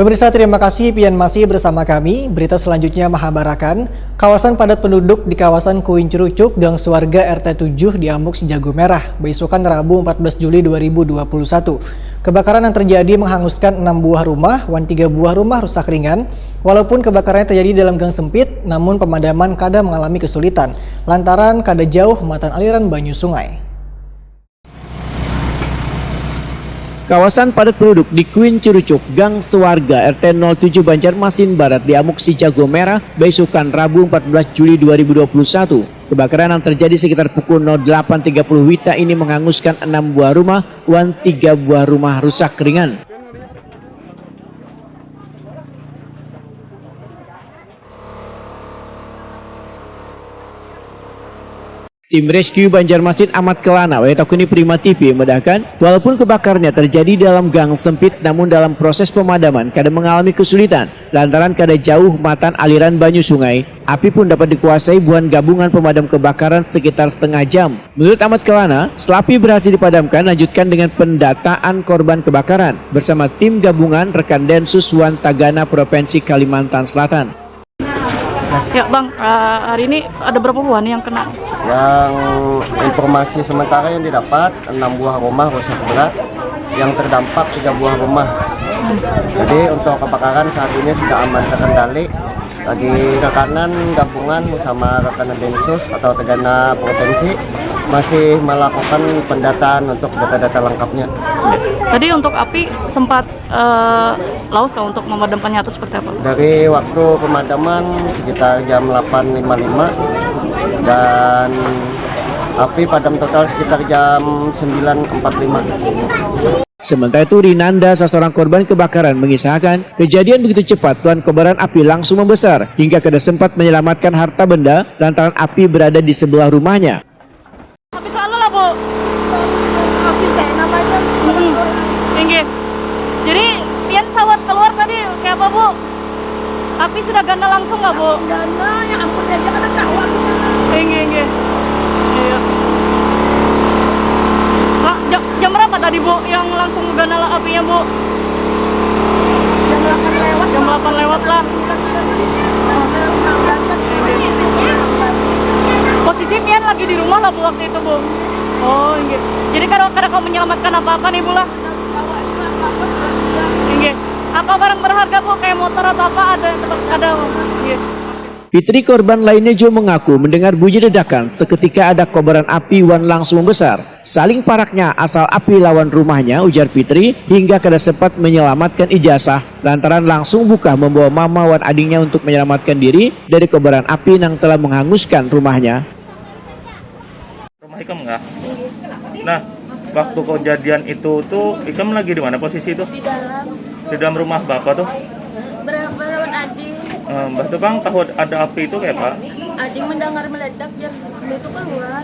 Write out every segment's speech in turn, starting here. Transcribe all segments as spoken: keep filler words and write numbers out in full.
Pemirsa, terima kasih pian masih bersama kami. Berita selanjutnya mahabarakan, kawasan padat penduduk di kawasan Kuin Cerucuk, Gang Suarga, R T tujuh diamuk si jago merah, baisukan Rabu empat belas Juli dua ribu dua puluh satu. Kebakaran yang terjadi menghanguskan enam buah rumah, wan tiga buah rumah rusak ringan. Walaupun kebakarannya terjadi dalam gang sempit, namun pemadaman kada mengalami kesulitan lantaran kada jauh matan aliran banyu sungai. Kawasan padat penduduk di Kuin Curucuk, Gang Sewarga, R T nol tujuh, Banjarmasin Barat diamuk si jago merah, baisukan Rabu empat belas Juli dua ribu dua puluh satu. Kebakaran yang terjadi sekitar pukul nol delapan tiga puluh wita ini menghanguskan enam buah rumah wan tiga buah rumah rusak ringan. Tim Rescue Banjarmasin Amat Kelana, wayah takuni Prima T V, memedahkan, walaupun kebakarnya terjadi dalam gang sempit, namun dalam proses pemadaman kada mengalami kesulitan lantaran kada jauh matan aliran banyu sungai. Api pun dapat dikuasai buhan gabungan pemadam kebakaran sekitar setengah jam. Menurut Amat Kelana, setelah api berhasil dipadamkan, lanjutkan dengan pendataan korban kebakaran bersama tim gabungan, rekan Densus wan Tagana Provinsi Kalimantan Selatan. Ya Bang, eh, hari ini ada berapa buah nih yang kena? Yang informasi sementara yang didapat, enam buah rumah rusak berat, yang terdampak tiga buah rumah. Jadi untuk kebakaran saat ini sudah aman terkendali. Lagi rekanan gabungan bersama rekanan Densus atau Tagana Provinsi masih melakukan pendataan untuk data-data lengkapnya. Tadi untuk api sempat eh, laus kah untuk memadamkannya atau seperti apa? Dari waktu pemadaman sekitar jam delapan lima lima dan api padam total sekitar jam sembilan empat lima. Sementara itu, Rinanda, salah seorang korban kebakaran, mengisahkan kejadian begitu cepat dan kobaran api langsung membesar hingga kada sempat menyelamatkan harta benda lantaran api berada di sebelah rumahnya. Habis lalu lah, Bu. Habis saya namanya. Mm-mm. Inggih. Jadi, pian sawat keluar tadi kayak apa, Bu? Api sudah gana langsung nggak, Bu? Gana, ya ampun aja kada tahu aku. Inggih, inggih. Iya. Pak, jam, jam berapa tadi, Bu, yang langsung gana apinya, Bu? Jam delapan lewat. Jam delapan lewat lah. Posisi pian lagi di rumah lah, Bu, waktu itu, Bu? Oh, inggih. Jadi kada kada kau menyelamatkan apa-apa nih, Bu lah? Inggih. Apa barang berharga, Bu? Kayak motor atau apa ada yang tempat ada, Bu? Inggih. Fitri, korban lainnya juga mengaku mendengar bunyi ledakan seketika ada kobaran api wan langsung membesar. Saling paraknya asal api lawan rumahnya, ujar Fitri, hingga kada sempat menyelamatkan ijasah lantaran langsung buka membawa mama wan adingnya untuk menyelamatkan diri dari kobaran api yang telah menghanguskan rumahnya. Rumah ikam kah? Nah, waktu kejadian itu tuh ikam lagi di mana posisi itu? Di dalam. Di dalam rumah bapak tuh? Berapa lawan ading? Eh, Mbah tuh kang tahu ada api itu kayak apa? Ading mendengar meledak, dia itu keluar.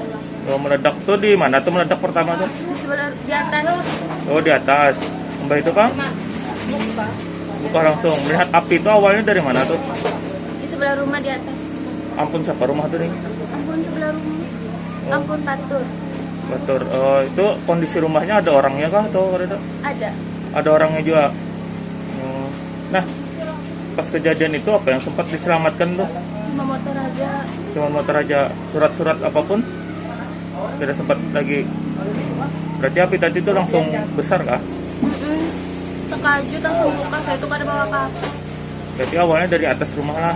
Oh, meledak tuh di mana tuh meledak pertama tuh? Di sebelah di atas. Oh, di atas. Mbah itu kang? Buka. Buka langsung. Melihat api itu awalnya dari mana tuh? Di sebelah rumah di atas. Ampun siapa rumah tuh nih? Ampun sebelah rumah. Ampun Batur. Batur. Uh, itu kondisi rumahnya ada orangnya kah atau ada? Ada. Ada orangnya juga. Hmm. Nah, pas kejadian itu apa yang sempat diselamatkan tuh? Cuma motor aja. Cuma motor aja. Surat-surat apapun tidak sempat lagi. Berarti api tadi itu langsung besar kah? Mm-mm. Sekajut langsung buka, saya tuh kada bawa apa-apa. Berarti awalnya dari atas rumah lah.